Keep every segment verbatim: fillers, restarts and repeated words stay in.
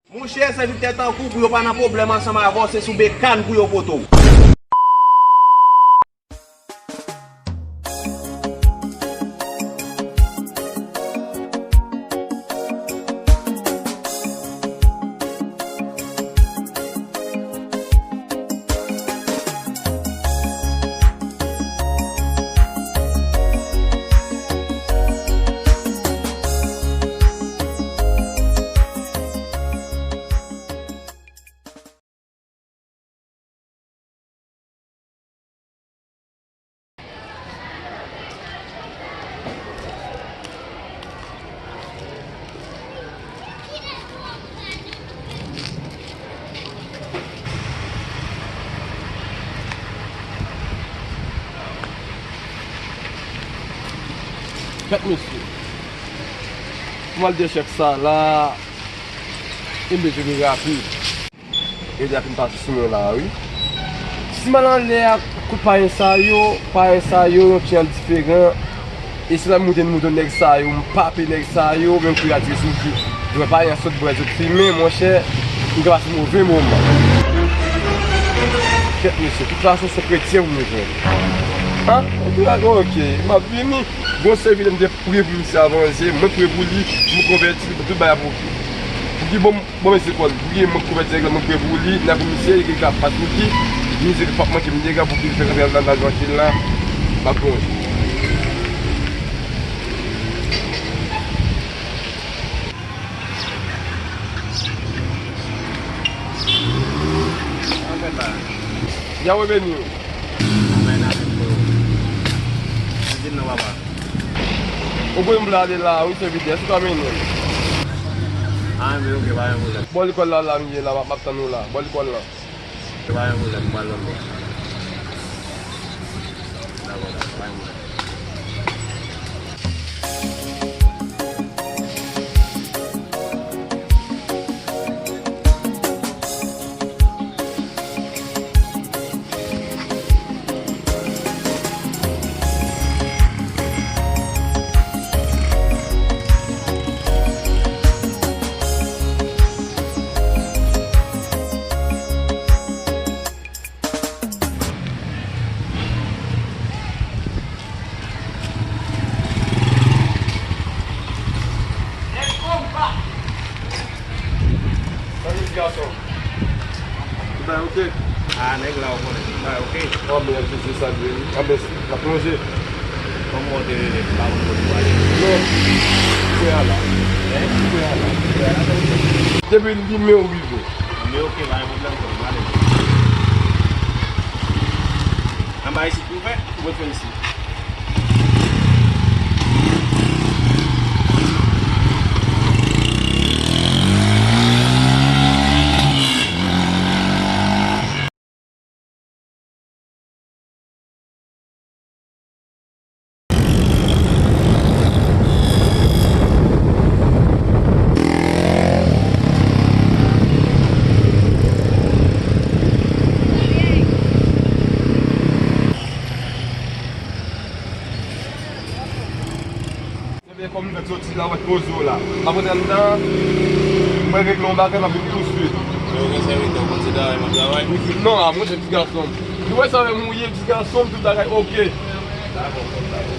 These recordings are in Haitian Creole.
Monchè, sèvitè tankou w pou yo pa nan pwoblèm ansanm avè w, se sou bekàn pou yo pote w. Kèt mesye. Pou m al de chèk sa la, e m bezwen li rapid. Yo deja fin pase sou mwen la, wi. Si m al anlè a, kout payen sa yo, payen sa yo, yon ti jan diferan. E se la m moute, m moute nèg sa yo, m pape nèg sa yo, menm kou y a di sou ki dwe payen sot bwè, sot fimen, monchè, m ka pase move moman. Kèt mesye, tout fason, se kretyen pou m jwenn. An? Ok, ok, m ap vini. Gon sèvitè m te pre pou misye avanse, mwen pre pou li, m konvèti, tout bagay ap ok. Pou ki bon, bon, mesye Pòl, pou ki mwen konvèti nèg la, mwen pre pou li, nan pou misye, li ka fas pou ki, misye ki p ap manke m dega pou ki l fè kanpe nan, nan zòn la, m ap plonje. Yahweh beni w. Amèn, amèn, freo. Mwen di m non, papa. Ou konnen m vle ale la, wi, sèvitè. Èske w ka mennen m? Ah, men ok, pa gen pwoblèm. Bò lekòl la, la m ye la, m ap, m ap tann ou la. Bò lekòl la. Pa gen pwoblèm, m pral nan bò. Dakò, dakò, pa gen pwoblèm. Salut, ti gason. Tout bagay ok? Ah, nèg la, ou konnen, tout bagay ok. Anben, Jezi salye wi. Anben, n ap plonje. Kòman w te rele m? M pa konn kote w ale. Non. Frè a la. Hein? Frè a la. Frè a la. Depi li men w rive. Men ok, pa gen pwoblèm, frè m, ale. Anba isit pou fè? Ou fè isit. Ebyen, kòm m fèk soti la, w ap poze w la. M ap rantre anndan, mwen regle yon bagay, m ap vin tousuit. Yo gen sèvitè, w konn se travay m ap travay? Non, a, mwen se ti gason. Nou wè sa wè m ou ye, ti gason m, tout bagay oke. Dakò, frè m, dakò.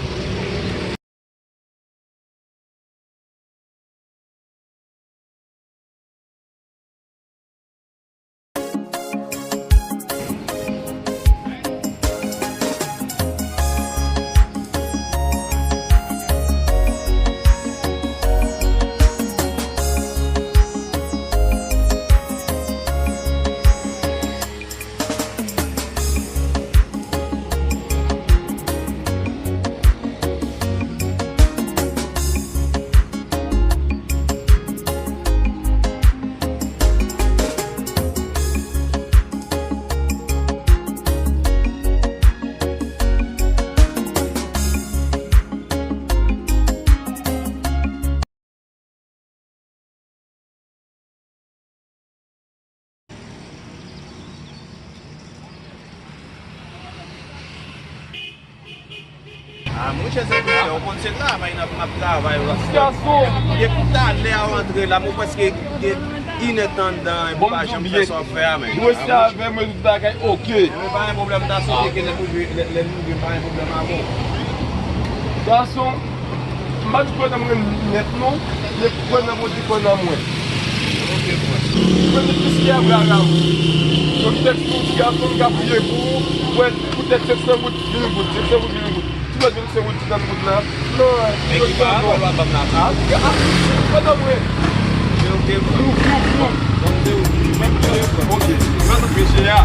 Ah, monchè, se konsa, ou konn se travay n ap, n ap travay la. Ti gason. Depi talè a w antre la, mwen prèske kite. inèdtan anndan, epi w pa janm fè sa w ap fè a, men. Ou rete avè mwen, tout bagay oke. Mwen pa gen pwoblèm, ta swete ke lè m rive, lè, lè m rive, m pa gen pwoblèm avè w. Gason, m pa di kwè nan mwen nèt non, men kwè nan Bondye, kwè nan mwen. Oke, frè. Mwen se plis ke Abraram. Yon tèks pou ti gason, m ka priye pou ou, kwè pou tèks senk san goud, vin goud, senk san goud, vin goud. Ti lòt vin senk goud, ti tann goud la. Non, men ki pa rapò l w ap ban m la tou? Ah, ah, pa nan mwen. Men oke, frè. Ouf, ouf, ouf. Donk, se ou ki menm ki frè. Oke. Mwen sot mesye a.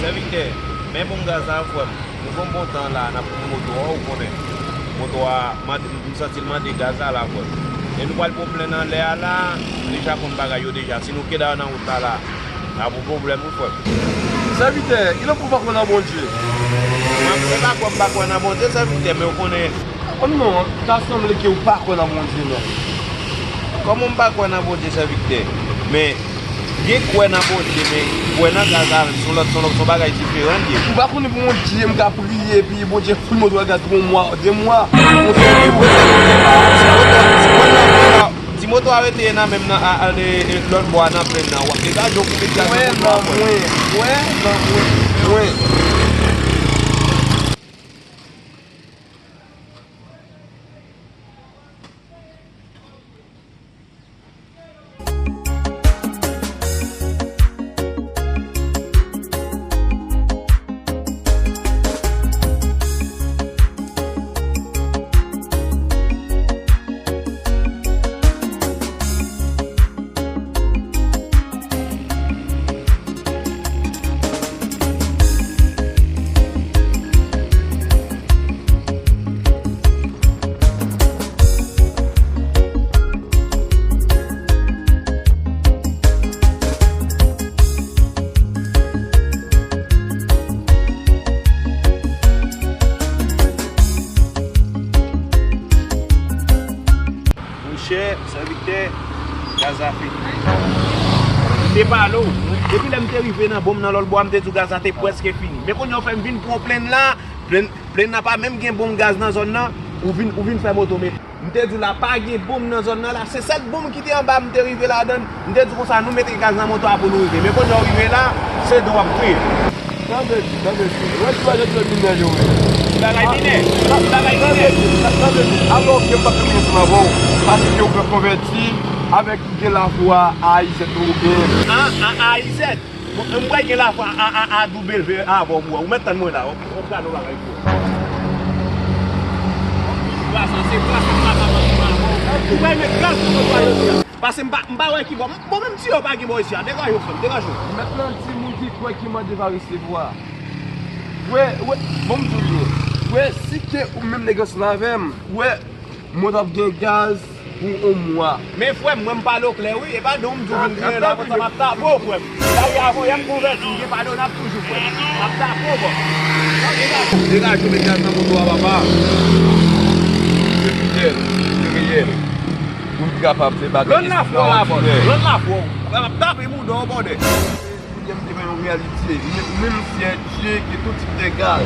Sèvitè, men bon gaz la, frè m. Nou fè yon bon tan la, n ap pran moto a, ou konnen. Moto a, mande, m santi l mande gaz la, la, frè m. E nou pral pran plen anlè a la, nou deja konn bagay yo deja. Si nou kenbe nan wout la, la, n ap gen pwoblèm, wi, frè m. Sèvitè, kilè pou w pa kwè nan Bondye? Mwen, se pa kwè m pa kwè nan Bondye, sèvitè, men ou konnen. Oh non, ta sanble ke w pa kwè nan Bondye, non. Kòman m pa kwè nan Bondye, sèvitè? Men, gen kwè nan Bondye, men kwè nan gaz la, se yon lòt, se yon lòt, se yon bagay diferan, li ye. Ou pa konnen pou yon Dye m ka priye, epi Bondye fout moto a gaz pou yon mwa, de mwa. Yon sèl jou. Ti moto a rete nan menm nan, a, a, e, e, lòt bò a nan plen nan, w ap degaje w pou met gaz nan moto a, frè. Kwè nan mwen, kwè nan mwen, kwè. Monchè, sèvitè, gaz la fini. M te pale w. Depi lè m te rive nan bon m nan lòt bò a, m te di w gaz la te prèske fini. Men kounye a w fè m vin pran plen la, plen, plen nan pa menm gen bon gaz nan zòn nan, ou vin, ou vin fè moto mete. M te di w la pa gen bon m nan zòn nan la, se sèt bon m ki te anba m te rive ladan l. M te di w konsa nou mete gaz nan moto a pou nou rive. Men kounye a w rive la, se do w ap kriye. Tande, tande, wè ti bagay yo minè yo, wi. Ti bagay minè? Ti bagay minè? Tande, alò ke m p ap fè ansanm avè w, paske w pral konvèti avèk gen lafwa A I Z ou gen. A, A, A I Z? Bon, m pral gen lafwa A, A, A W avè w, bro. Ou mèt tann mwen la, w ap gade yon bagay, bro. Ou pral met gaz nan moto a jodi a. Paske m pa, m pa wè ki bò. Bon, menm si yo pa gen bò isi a, degaje w, frè m, degaje w. Mèt lan di moun ki kwè ki mande va resevwa. Wè, wè, bon, m di w byen. Wè, si ke ou menm nèg ansanm avè m, wè, mwen t ap gen gaz pou yon mwa. Men frè m, mwen m pale w klè wi, e pa de w m di w vin kriye la, konsa m ap tape w, frè m. Sa y avan yè m konvèti, m gen pale w n ap toujou, frè m. M ap tape w, bò. Degaje w, met gaz nan moto a, papa. Se fidèl, se reyèl. Pou n kapab fè bagay. Rann lafwa w la, bò. Rann lafwa w. M ap tape mouda w, bòdè. Kounye a m te wè yon reyalite. Men, men m sèten ke tout tip de gaz.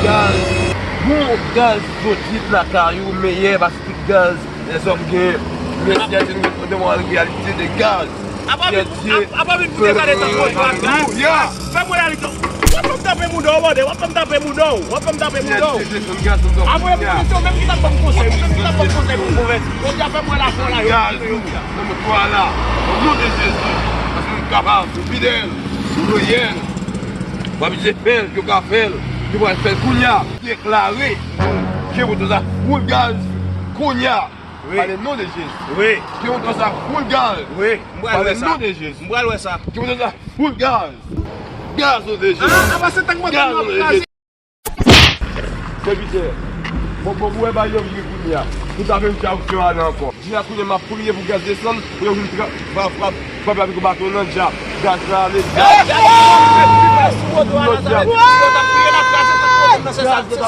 Gaz. Bon gaz zodit lakay ou meyè pase tout gaz lèzòm gen. Men sèten nou gen yon reyalite de gaz. Apa vin, apa vin pou te gade tan pwojè ak gaz. Fè m wè la li tou. W ap fè m tape mouda w, bòdè. W ap fè m tape mouda w. W ap fè m tape mouda w. Apre pou mesye w menm ki t ap ban m konsèy. Ou menm ki t ap ban m konsèy pou m konvèti. Jodi a fè m wè lafwa w la yo. Gaz, nan moto a la. O non de Jezi. Paske nou kapab, nou fidèl, nou loyal. W ap oblije fè l, yo ka fè l. Yo pral fè l kounye a. Deklare ke moto sa foul gaz kounye a. Wi. Pale non de Jezi. Wi. Ke moto sa foul gaz. Wi. M pral wè sa. Pale non de Jezi. M pral wè sa. Ke moto sa foul gaz. Gaz o de Jezi. Ah, apa se tank mwen tande w ap kraze. Sèvitè, bon, bon, pou wè bagay yo vire kounye a. Pou ta fè m fè aksyon ale ankò. Jodi a kounye a m ap priye pou gaz desann, pou yo vin tra-, fra-, fra-, frape avèk yon baton nan dja. Gaz la ale, gaz. Gaz la t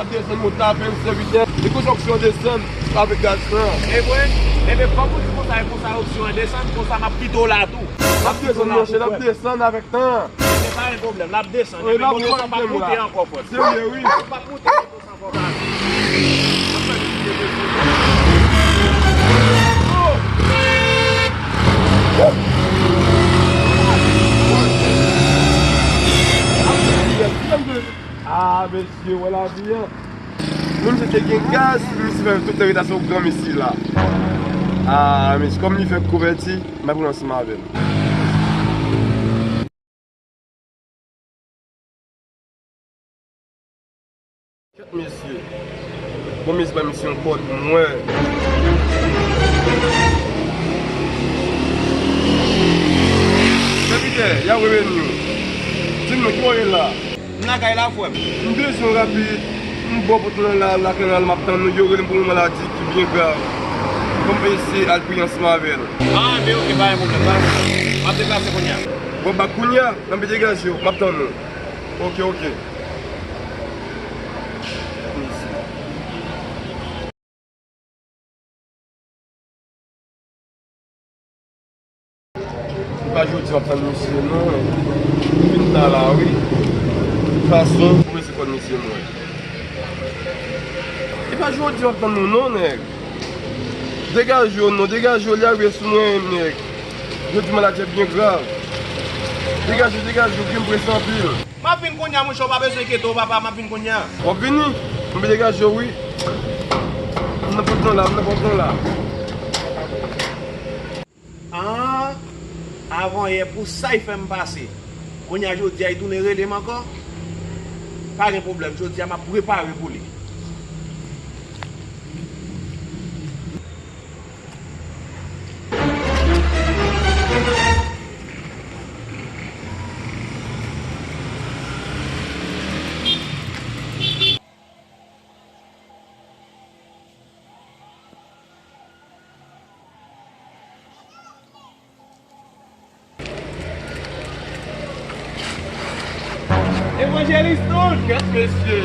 ap desann, mwen ta fè yon sèvitè. E konsa aksyon desann avèk gaz la. E vre? Ebyen, fòk ou di konsa, e konsa aksyon an desann, konsa m ap kite w la tou. L ap desann, monchè, l ap desann avèk tan. Se pa yon pwoblèm, l ap desann. Wi, l ap desann la. Epi moto sa p ap moute ankò, frè. Serye, wi. Moto p ap moute, moto sa ankò, gade. Ah, mesye, wè lavi a. Menm si te gen gaz, misye fè tout lè rete sou gran mesye la. Ah, mesye, kòm li fèk konvèti, m ap pran ansanm avè l. Kèt mesye. Bon, mesye, ba misye yon kòd mwen. Sèvitè, y ap reveni w. Di m non, ki bò w ye la? M lakay la, frè m. M bezwen w rapid. M bò pòt lan la, lakay la, m ap tann ou. Yo rele m pou yon maladi ki byen grav. Fò m eseye al priye ansanm avè l. Ah, men oke, pa gen pwoblèm, pa gen pwoblèm. M ap deplase kounye a. W ap bak kounye a? Nan pete gaz yo, m ap tann ou. Oke, oke. E pa jodi m ap tann misye non. Li vin ta la wi. Fason pou mete kòd misye mwen. E pa jodi m ap tann nou non, nèg. Degaje w non, degaje w, li arive sou mwen, nèg. Jodi maladi a byen grav. Degaje w, degaje w, wi, m prese anpil. M ap vin kounye a, monchè, ou pa bezwen enkyete w, papa, m ap vin kounye a. W ap vini? M ap degaje w, wi. M nan pòt lan la, m nan pòt lan la. Ah, avanyè pou sa y fè m pase. Kounye a jodi a, y tounen rele m ankò. Pa gen pwoblèm, jodi a, m ap prepare pou li. Evanjelis Tout! Kèt mesye!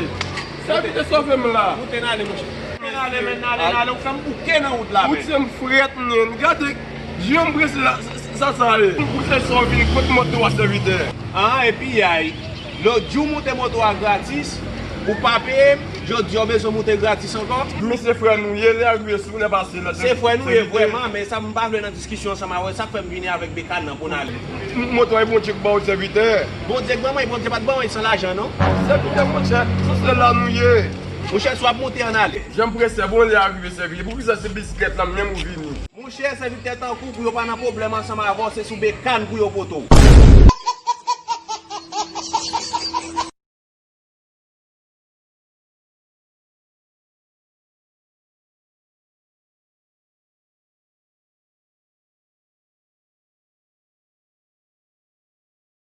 Sèvitè sove m la! Moute n ale, monchè. Moute n ale, men n ale, n ale, ou fè m bouke nan wout la, men. Wout se m frèt, men. Gade, jan m prese la, sa, sa, sa ye. Pou se sa w vini, kot moto a, sèvitè? Ah, epi yay. Lòt jou w moute moto a gratis, ou pa peye m, jodi a w bezwen moute gratis ankò? Men se frè nou ye, lè a rive sou nou pase la. Se frè nou ye vrèman, men sa m pa vle nan diskisyon ansanm avè w, sa k fè m vini avèk bekàn nan pou n ale. M-, moto a e Bondye k ba w sèvitè. Bondye k ban mwen, Bondye pa t ban mwen san lajan non. Sèvitè monchè, se la nou ye. Monchè, si w ap moute ann ale. Jan m prese, bon lè a rive sèvitè. Poukisa se bisiklèt la menm ou vini? Monchè, sèvitè tankou w pou yo pa nan pwoblèm ansanm avè w, se sou bekàn pou yo pote w.